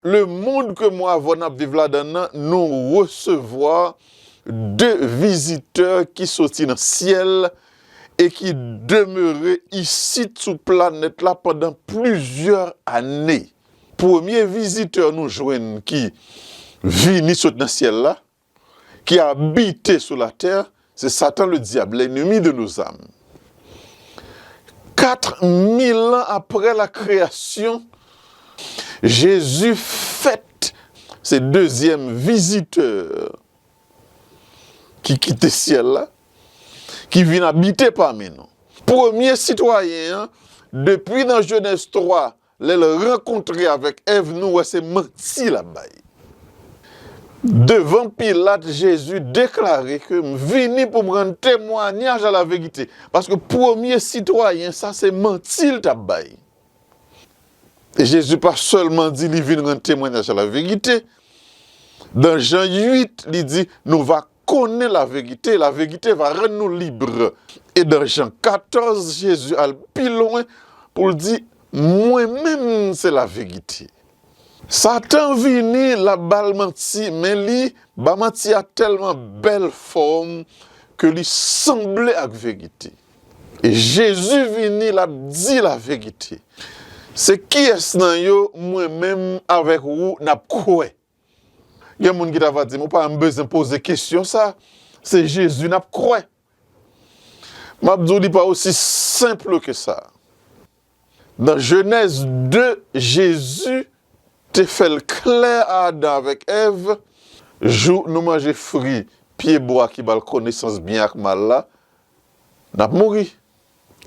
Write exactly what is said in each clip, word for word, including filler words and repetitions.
Lemonn ke mwen avè w n ap viv ladan l nan, nou resevwa de vizitè ki soti nan syèl e ki demere isit sou planèt la pandan plizyè ane. Premye vizitè nou jwenn ki vini sot nan syèl la, ki abite sou latè, se Satan le diable, l'ennemi de nos âmes. Quatre mille ans après la création, Jezi fèt se dezyèm vizitè ki kite syèl la, ki vin abite pami nou. Premye sitwayen an, depi nan Jenèz twa, lè l rankontre avèk Èv, nou wè se manti l ap bay. Devan Pilat, Jezi deklare ke m vini pou m rann temwayaj a laverite. Paske premye sitwayen sa, se manti l t ap bay. E Jezi pa sèlman di li vin rann temwayaj a laverite. Dan Jan uit, li di, nous va connaître la vérité, la vérité va rendre nous libres. E dan Jan katòz, Jezi al pi lwen pou l di, mwen menm se laverite. Satan vini, l ap ba l manti, men li ba manti a tèlman bèl fòm ke li sanble ak verite. E Jezi vini, l ap di laverite. Se kiyès nan yo, mwen menm avèk ou, n ap kwè? Gen moun ki ta va di m, ou pa menm bezwen poze kesyon sa, se Jezi n ap kwè. M ap di w, li pa osi senp ke sa. Nan Jenèz de, Jezi te fè l klè a Adan avèk Èv, jou nou manje fwi pyebwa ki ba l konesans byen ak mal la, n ap mouri.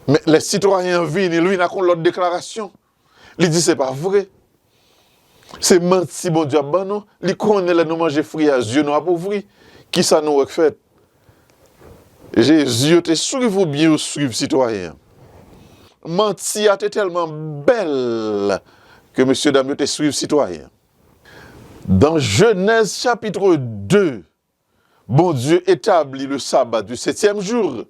Men lè sitwayen an vini, l vin ak yon lòt deklarasyon. Li di se pa vre. Se manti Bondye ap ban nou. Li konnen lè nou manje fwi a, zye nou ap ouvri. Kisa nou wè k fèt? Jezi yo te swiv oubyen yo swiv sitwayen an? Manti a te tèlman bèl ke mesyedam yo te swiv sitwayen an. Dans Genèse chapitre deux, Bondye etabli le sabbat du septième jour.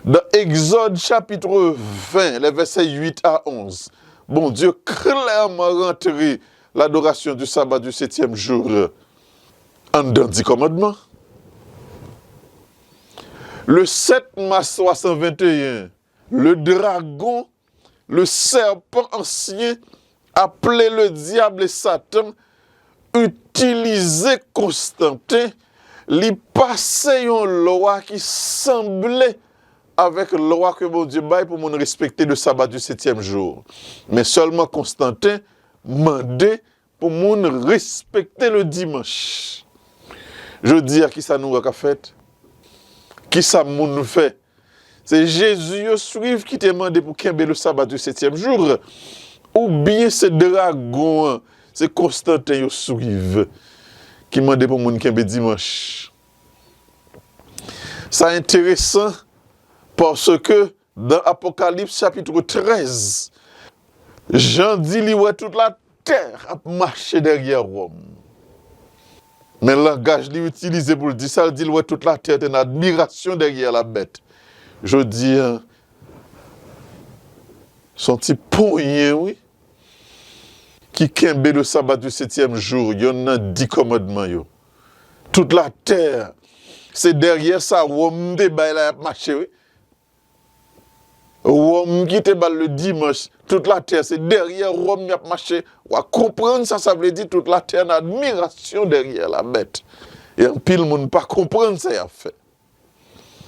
Dans Exode chapitre vingt, les versets huit à onze, Bondye klèman rantre ladorasyon du sabbat du septième jour anndan Di Kòmandman. Le sept mars trois cent vingt et un, le dragon, le serpent ancien, appelé le diable et Satan, itilize Konstanten, li pase yon lwa ki sanble avèk lwa ke Bondye bay pou moun respekte le sabbat du septième jour. Men sèlman Konstanten mande pou moun respekte le dimanch. Jodi a, kisa nou wè k ap fèt? Kisa moun fè? Se Jezi yo swiv ki te mande pou kenbe le sabbat du septième jour, oubyen se dragon an, se Konstanten yo swiv ki mande pou moun kenbe dimanch? Sa enteresan paske dan Apokalips chapitre treize, Jan di li wè tout latè ap mache dèyè Wòm. Men langaj li itilize pou l di sa, l di l wè tout latè te nan admirasyon dèyè la bèt. Jodi a, se yon ti ponyen, wi, ki kenbe le sabbat du septième jour, yonn nan di kòmandman yo. Tout latè, se dèyè sa Wòm te bay la y ap mache, wi. Wòm ki te ba l le dimanch, tout latè, se dèyè Wòm y ap mache. W a konprann sa sa vle di, tout latè nan admirasyon dèyè la bèt. E anpil moun pa konprann sa y ap fè.